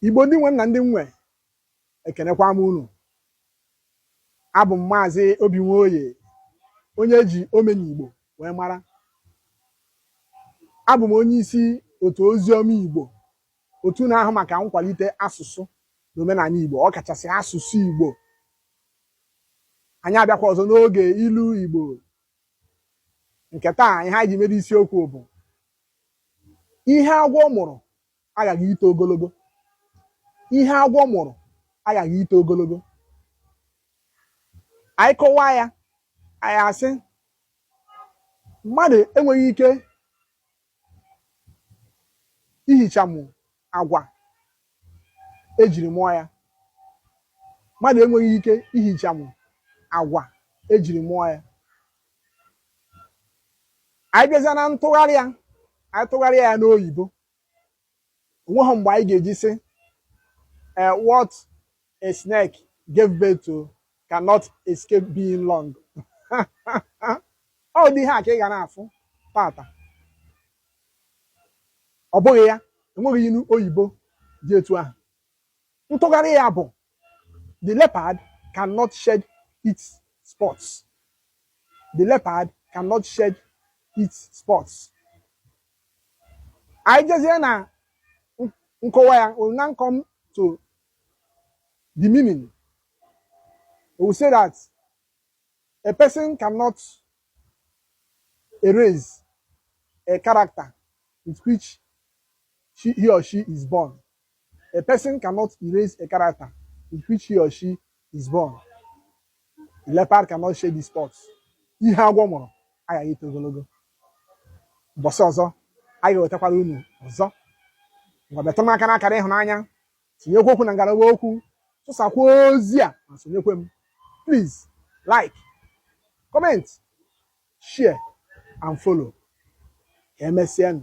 Igbo ndị nwe m na ndị m nwe, ekenekwa m unu. Abụ m Maazị Obi Nwoye, onye eji Omenigbo wee mara. Abụ m onye isi otu Oziọma Igbo, otu na-ahụ maka nkwalite asụsụ na omenala Igbo, ọ kachasị asụsụ Igbo. Anyị abịakwa ọzọ n'oge ilu Igbo nke taa. Ihe anyị ji mere isiokwu bụ ihe agwọ mụrụ aghaghị ito ogologo. Ihe agwọ mụrụ aghaghị ito ogologo. Anyị kọwaa ya, anyị asị mmadụ enweghị ike ihichamụ agwa ejiri mụọ ya. Mmadụ enweghị ike ihichamụ agwa ejiri mụọ ya. Anyị bịazịa na ntụgharị ya, anyị tụgharịa ya n'oyibo, onweghị mgbe anyị ga-eji sị "What a snake gave birth to cannot escape being long." Ọ dị ihe a ka ị ga na-afụ tata. Ọ bụghị ya, enweghị inu oyibo dị etu ahụ. Ntụgharị ya bụ "The leopard cannot shed its spots." The leopard cannot shed its spots. Anyị jezie na nkọwa ya, we will now come to the meaning. We will say that a person cannot erase a character with which he or she is born. A person cannot erase a character with which he or she is born. The leopard cannot shed his spots. Ihe agwọ mụrụ aghaghị ito ogologo. Mbọsị ọzọ anyị ga-ewetakwara unu ọzọ. Ngwa, metụ m aka n'akara ịhụnanya, tinyekwa okwu na ngalaba okwu, tụsakwa ozi a ma sonyekwe m. Please like, comment, share and follow. Ka emesịanụ.